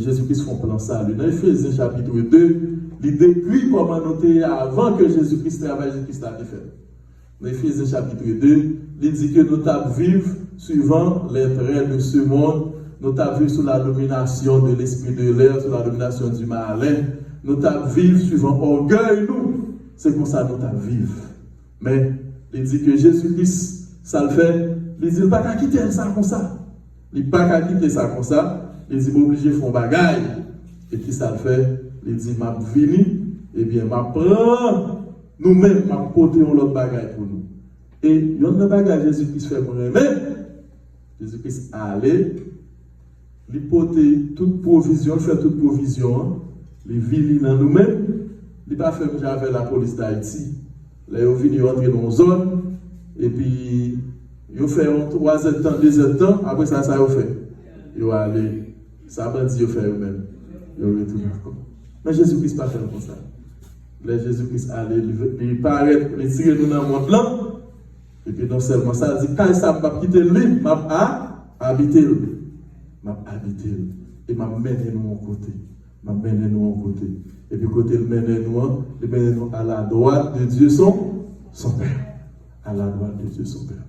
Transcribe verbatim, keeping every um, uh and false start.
Jezi Kris fè yon plan sali. Nan Efezyen chapit de, li dekri kòman nou te ye avan ke Jezi Kris, travay Jezi Kris la te fèt. Nan Efezyen chapit de, li di ke nou t ap viv suivant les traits de ce monde, nou t ap viv sou la domination de l'esprit de l'air, sou la domination du malin, nou t ap viv suivant ògèy nou. Se konsa nou t ap viv. Men, li di ke Jezi Kris, sa l fè, li di l pa ka kite sa konsa. Li pa ka kite sa konsa. Li di, "M oblije fè yon bagay." E ki sa l fè? Li di, "M ap vini, ebyen, m ap pran nou menm, m ap pote yon lòt bagay pou nou." E yonn nan bagay Jezi Kris fè mwen renmen, Jezi Kris ale, li pote tout pwovizyon, li fè tout pwovizyon an, li vini nan nou menm, li pa fè m jan avè lapolis Dayiti. Lè yo vini, yo antre nan yon zòn, epi yo fè yon twazèdtan, dezèdtan, apre sa, sa yo fè? Yo ale. Sa bandi yo fè yo menm? Yo retounen ankò. Men Jezi Kris pa fè l konsa. Lè Jezi Kris ale, li, li parèt, li tire nou nan mond lan, epi non sèlman sa, li di, "Kay sa m p ap kite l li, m ap a, abite l. M ap abite l. E m ap mennen nou yon kote. M ap mennen nou yon kote." Epi kote l mennen nou an, li mennen nou à la droite de Dieu son, son Père. À la droite de Dieu son Père.